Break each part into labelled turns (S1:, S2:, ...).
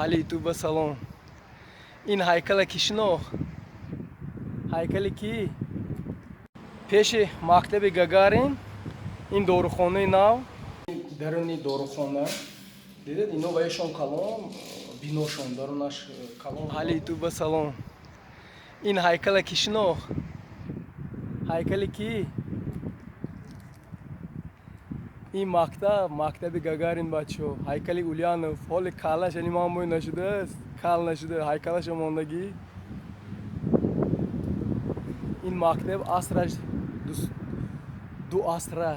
S1: Аҳли Ютуба салом. Ин ҳайкала ки шинохт? Ҳайкали кӣ? Пеши мактаби Гагарин, ин дорухонаи нав, даруни дорухона дидед, ино ваешон калон, биношон дарунаш калон. Аҳли Ютуба салом. Ин ҳайкала ки шинохт? Ҳайкали кӣ? Ин мактаб, мактаби Гагарин, бачаҳо, ҳайкали Ульянов. Ҳоли каллаш ани ман нашудааст, кал нашуда, ҳайкалаша мондагӣ. Ин мактаб асраш 2 асра,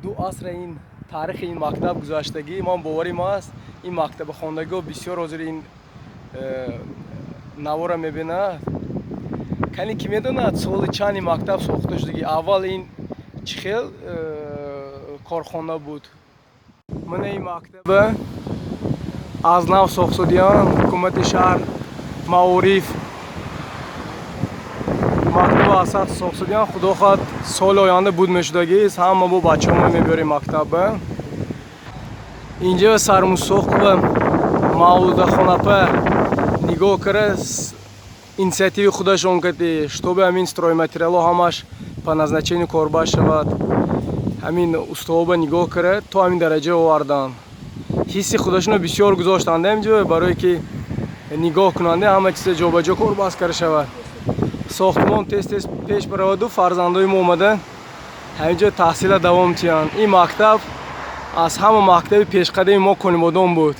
S1: 2 асра ин таърихи ин мактаб гузаштагӣ. Ман боварим аст, ин мактаба хондагиҳо бисёр ҳозир ин навора мебинад. Кани, ки медонад, соли чанд ин мактаб сохта шудагӣ? Аввал ин чӣ хел корхона буд? Мана ин мактаба аз нав сохтшудиян, ҳукумати шаҳр, маориф мактаба аз сар сохтшудиян. Худо хоҳад, соли оянда буд мешудагист. Ҳама бо бачаҳомо мебиёрем мактаба. Инҷа Сармусоқова Мавлудахонапа нигоҳ кара, инициативи худашон кати, чтобы ҳамин стройматериалҳо ҳамаш по назначению корбар шавад. Ҳамин устоба нигоҳ кара, то ҳамин дараҷа овардан. Ҳисси худашонро бисёр гузоштанд инҷо, барое ки нигоҳ кунанда ҳама чиза ҷобаҷо корбаст карда шавад, сохтмон тез тез пеш бараваду фарзандои мо омада ҳаминҷо таҳсила давом тиҳанд. Ин мактаб аз ҳама мактаби пешқадами мо Конибодом буд.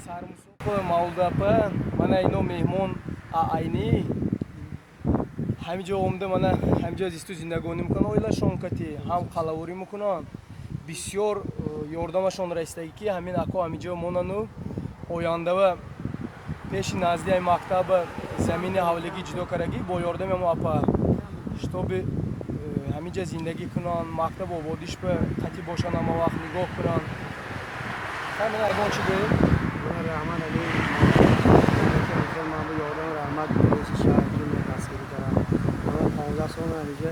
S1: Сармусоқова Мавлудапа, мана ино меҳмон Айнӣ ҳаминҷо омада, мана ҳаминҷо зисту зиндагонӣ мекунанд, оилашон кати ҳам қалаворӣ мекунанд. Бисёр ёрдамашон расидагӣ, ки ҳамин ако ҳаминҷо монану ояндава пеши назди ҳами мактаба замини ҳавлигӣ ҷудо кардагӣ бо ёрдами ҳамо апа, чтобы ҳаминҷа зиндагӣ кунанд, мактаб ободиш ба қатӣ бошанд, ҳама вақт нигоҳ кунанд. Ҳамин, ягон чӣ гӯед?
S2: Раҳмат, али ман бо ёрдам, раҳмат раиси шаҳр, ки ман дастгирӣ кардам. Ман 15 сол ҳамиҷа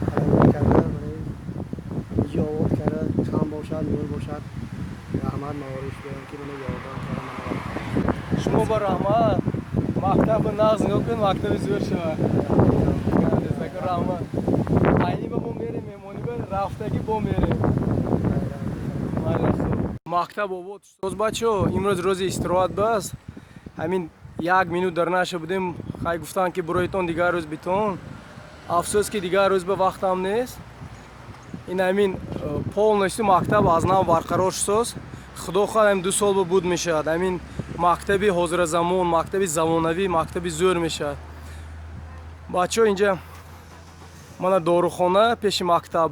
S2: талабӣ карда, ҳамиҷа обод карда, кам бошад, нур бошад. Раҳмат маориф берам, ки мана ёрдам карда.
S1: Шумо ба раҳмат. Мактаба нағз нигоҳ кунед, мактаби зӯр шавад. Раҳмат. Айни ба мо мерем меҳмонӣ, ба рафтагӣ бо мерем. Мактаб обод шуд, бачаҳо. Имрӯз рӯзи истироҳат бас, ҳамин як минут дар наша будем. Хай, гуфтанд, ки буроитон, дигар рӯз битон. Афсӯс, ки дигар рӯз ба вақтам нест. Ин ҳамин полностью мактаб аз нав барқарор шудост. Худо хоҳад, ҳамин 2 сол ба буд мешавад. Ҳамин мактаби ҳозиразамон, мактаби замонавӣ, мактаби зӯр мешавад. Бачаҳо, инҷа мана дорухона, пеши мактаб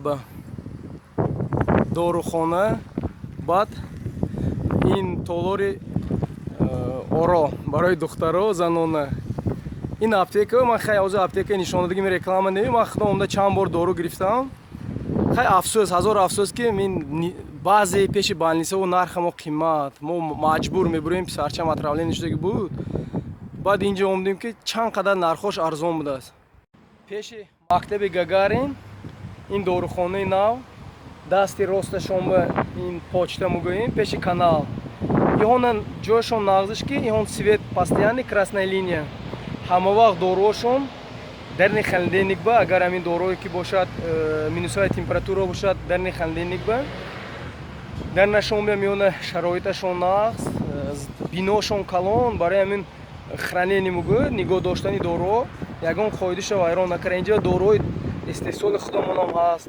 S1: дорухона. Баъд ин толори оро барои духтаро, занона. Ин аптека, ман хай ҳозир аптека нишонадагим, реклама не. Ман худам омда чанд бор дору гирифтам. Хай, афсӯс, ҳазор афсӯс, ки мин баъзе пеши больницао нарха мо қимат, мо маҷбур мебурем. Писарчам отравление шудаги буд, баъд инҷо омдем, ки чанд қадар нархош арзон будааст. Пеши мактаби Гагарин ин дорухонаи нав, дасти росташон ба ин почта мегӯем, пеши канал. Иҳона ҷойшон нағзиш, ки иҳон свет постоянный, красная линия ҳама вақт, доруошон дарни холодильник ба, агар ҳамин дорое ки бошад, минусовая температура бошад, дарни холодильник ба дар нашон миёна. Шароиташон нағз, биношон калон, барои ҳамин хранение мегӯяд, нигоҳ доштани доруҳо ягон қоидаша вайрон накарда. Инҷа доруҳои истеҳсоли худамонам ҳаст,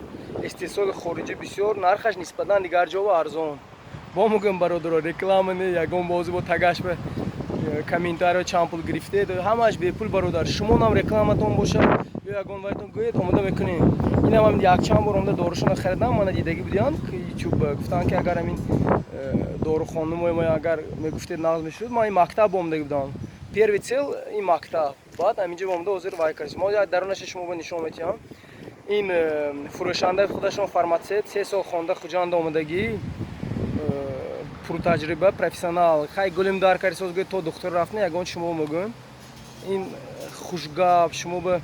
S1: истеҳсоли хориҷӣ бисёр, нархаш нисбатан дигар ҷо арзон. Бо мегӯям, бародаро, реклама не, ягон бози бо тагаш ба комментарио чанд пул гирифтед. Ҳамааш бепул, бародар. Шумо нам рекламатон бошад ё ягон вайтон гӯед, омода мекунем. Инам якчанд бор омода дорушона харидам. Мана дидагӣ будиям Ютуб, гуфтанд, ки агар ҳамин дорухонамои мо агар мегуфтед, нағз мешуд. Ман ин мактаб омодаги будам, первый цел ин мактаб, баъд ҳаминҷо омода ҳозир вай кардем. Мо дарунаша шумо ба нишон метиҳам. Ин фурӯшандаи худашон фарматсевт, 3 сол хонда, Хуҷанда омадагӣ, пуртаҷриба, профессионал. Хай, гулим дар кари соз гӯед, то духтур рафтна ягон шумо мегӯем. Ин хушгап, шумо ба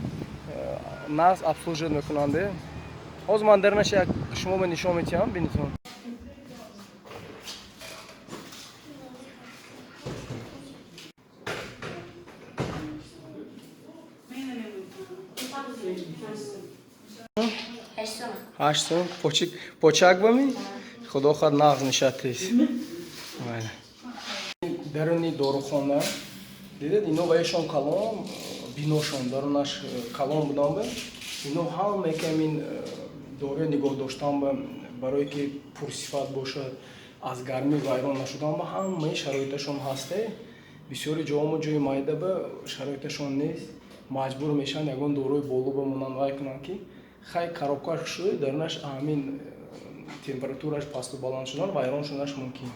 S1: нағз обслуживать мекунанде. Ҳозир ман дарнаша як шумо ба нишон метиҳам, бинитон. 8 сом почик почак бами. Худо хоҳад, нағз мешад тез. Майли. Даруни дорухона дидед, ино ваешон калон, биношон дарунаш калон будан ба ино ҳама ки ҳамин доруя нигоҳ доштан ба, барое ки пурсифат бошад, аз гармӣ вайрон нашудан ба, ҳамаи шароиташон ҳасте. Бисёри ҷоҳо ҷои майда ба шароиташон нест, маҷбур мешаванд ягон доруи боло бамонанд, вай кунанд ки хай коробкаш шуд, дарунаш ҳамин температураш пасту баланд шудан, вайрон шуданаш мумкин.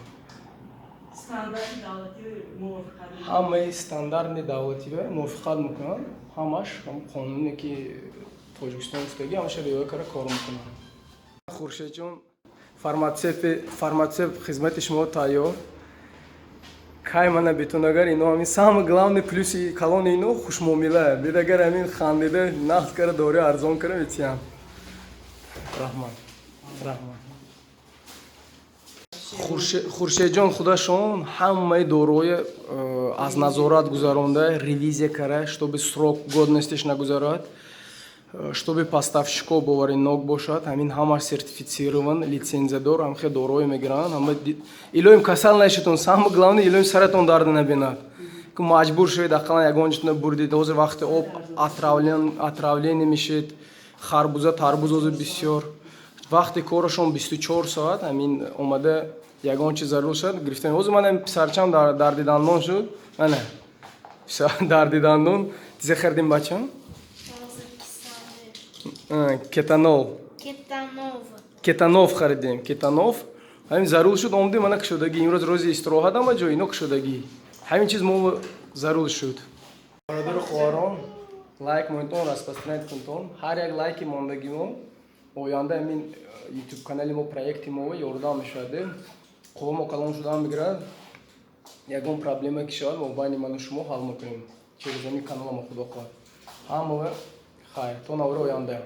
S3: Стандарти давлатӣ мувофиқат мекунад.
S1: Ҳамаи стандарти давлатиро мувофиқат мекунанд, ҳамаш ҳам қонуне ки Тоҷикистон гуфтагӣ, ҳамаша риоя карда кор мекунанд. Хуршедҷон, фармацевт хизмати шумо тайёр. Кай мана битун, агар ино ҳамин самый главный плюси калони ино хушмуомила бид, агар ҳамин хандида нағз кара, дори арзон кара метиҳам. Раҳмат, раҳмат. Хуршедҷон худашон ҳамаи доруҳои аз назорат гузаронда, ревизия кара, чтобы срок годностиш нагузарад, чтобы поставщико боваринок бошад. Ҳамин ҳамаш сертифицирован, лицензиядор, ҳамхе доруҳое мегиранд. Ҳама илоим касал нашитон, самое главное, илоим саратон дарда набинад, ки маҷбур шавед ақаллан ягон ҷитона бурдед. Ҳозир вақти об отравление мешед, харбуза, тарбуз ҳозир бисёр. Вақти корашон 24 соат, ҳамин омада ягон чиз зарур шуд, гирифтем. Ҳозир ман писарчам дарди дандон шуд, мана дарди дандон тизе хардим, бачам. Кетанол.
S4: Кетанов.
S1: Кетанов харидем, кетанов. Ҳамин зарур шуд, омадем, мана кушодагӣ. Имрӯз рӯзи истироҳат, ама ҷо ино кушодагӣ. Ҳамин чиз мо зарур шуд. Бародару хоҳарон, лайк монитон, распространять кунтон. Ҳар як лайки мондагимо оянда ҳамин ютуб канали мо, проекти мо ёрдам мешавад. Қувва мо калон шудан мегирад. Ягон проблема ки шавад, мо байни ману шумо ҳал мекунем через ҳамин канала мо, худо хоҳад. Ҳамава хайр, то навори оянда.